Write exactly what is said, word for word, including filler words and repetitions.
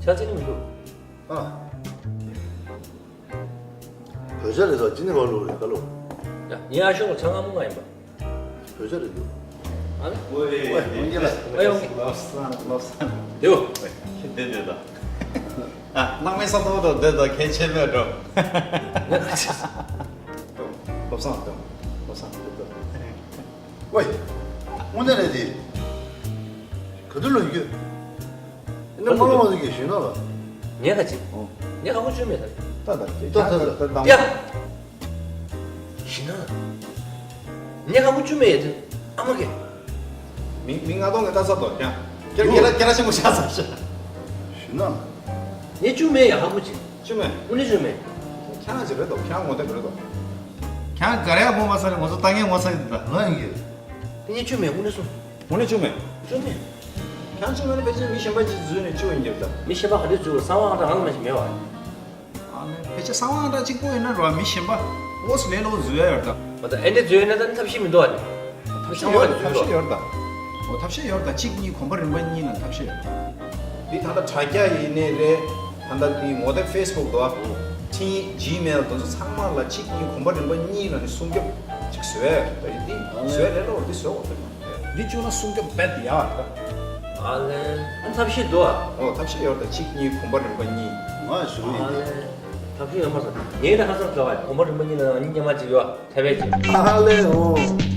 ད་ཅི་ནི་མི་འདུག་ཨ། བོད་ཇ་རེད་དོ། ཅི་ནི་ག་ལུག་རེད་ག་ལུག་ཡ། ངའི་ཨ་ཞང་ལ་ཆང་ང་མོ་ང་ཡིན་པ། བོད་ཇ་རེད་འདུག་ཨ་ལེ། ཝེ། ཝེ། ཨ་ཡོང་། ལོབས་སང་ལོབས་སང་། དེའོ། ཁྱེད་བསྡད་བསྡད་དང་། ཨ། སྣང་མེད་ས་ཐོག་ཏུ་བསྡད་དང་། གལ་ཆེ་མེད་འགྲོ། ལོབས་སང་། ལོབས་སང་། ལོབས་སང་། ཝེ། དངོས་གནས་རེད་དེ། ག་དུས་ལོན་རྒྱུ། ཨ་ནི་མ་ལོ་མ་ཟིག་གི་ཞུས་ན་ལ། ངས་ག་ཅི། ཨོ། ངས་ཧ་གོ་བཅུག་མེད་ད། ད་ད་ད་ད་ད་ད། ཡ། ཞུས་ན་ལ། ངས་ཧ་གོ་བཅུག་མེད་ཡ་དེ། ཨ་མ་གས། མི་མི་ང་གཏོང་གི་ལྟ་ས་དོ་ཀྱང་། ཁྱེད་ཁྱེད་ར་ཁྱེད་ར་ཆེན་པོ་ཤ་ཚ་ཤ། ཞུས་ན་ལ། ངས་བཅུག་མེད་ཡ། ཧ་གོ་ཅི། བཅུག་མེད། དངོས་གནས་བཅུག་མེད། ཁྱེད་རང་ཅི་རེད་དོ། ཁྱེད་རང་ངོ་དེབ་རེད་དོ། ཁྱེད་རང་ག་རེ་ཡ་མོ་མ་ས་རེད། ང་ཚོ་ལྟ་ངན་ངོ་ས་ཡིན་ད། ང་ཡིན་གི། དེ་ངས་བཅུག་མེད། དངོས་གནས་སོང་། དངོས་གནས་བཅུག་མེད། བཅུག་མེད། ཁྱེད་རང་བཅུག་མེད་ན་ཕལ་ཆེར་མི་གཞན་པ་ཅིག་འཛུལ་ནས་བཅུག་ཡིན་གྱི་རེད་ད། མི་གཞན་པ་ག་དུས་འཛུལ་བ། གསང་བ་ཨང་གྲངས་ང་ལ་མ་ཞིག་མེད་བ། ཨ་ནི་ཕལ་ཆེར་གསང་བ་ཨང་གྲངས་གཅིག་པོ་ཡིན་ན་ར་བ། མི་གཞན་པ་ཨོ་སི་ལེ་ལོ་འཛུལ་ཡ་ཡོད་ད། མ་ད་ཨེ་འདྲ་འཛུལ་ཡོད་ན་ད་ནི་ཐབས་ཤེས་མི་འདུག་ཨ་ནི། ཐབས་ཤེས་ཡོད་རེད། ཐབས་ཤེས་ཡོད་རེད་ད། འོ་ཐབས་ཤེས་ཡོད་རེད་ད། གཅིག་གཉིས་གོམ་པ་རིམ་པ་གཉིས་ལ་ཐབས་ཤེས་ཡོད་རེད་ད། འདི་ད་ལྟ་དྲ་རྒྱ་ཡིན་ནའི་རེད། ད་ལྟ་འདི་ངོ་དེབ་ཕེ་སི་བུག་དོ། ཊི་ཇི་མེལ་དེ་ཚོ་ཚང་མ་ལ་གཅིག་གཉིས་གོམ་པ་རིམ་པ་གཉིས་ལ་ནི་སྲུང་སྐྱོབ་ཅིག་བཟོས་ཡ་རེད་ད། འདི་བཟོས་ལེ་ལོ་འདི་བཟོས་འོ་དེ་མ་རེད། འདི་བཅུག་ན་སྲུང་སྐྱོབ་རྦད་དེ་ཡག་རེད་ད། ཨ་ལེ། ཨ་ཐབས་ཤེས་འདུག་ཨ། འོ་ཐབས་ཤེས་ཡོད་རེད་ད། གཅིག་གཉིས་གོམ་པ་རིམ་པ་གཉིས། ང་ཞུ་ཡིན། ཨ་ལེ། ཐབས་ཤེས་ཡོད་མ་རེད། ངས་ད་ཧ་ཅང་དགའ་བ་ཡིན། གོམ་པ་རིམ་པ་གཉིས་ལ་ང་གཉིས་སྙན་མ་ཅིག་ཡོད་ཨ། ཐེ་བའི་ཅིག་ཨ་ལེ་འོ།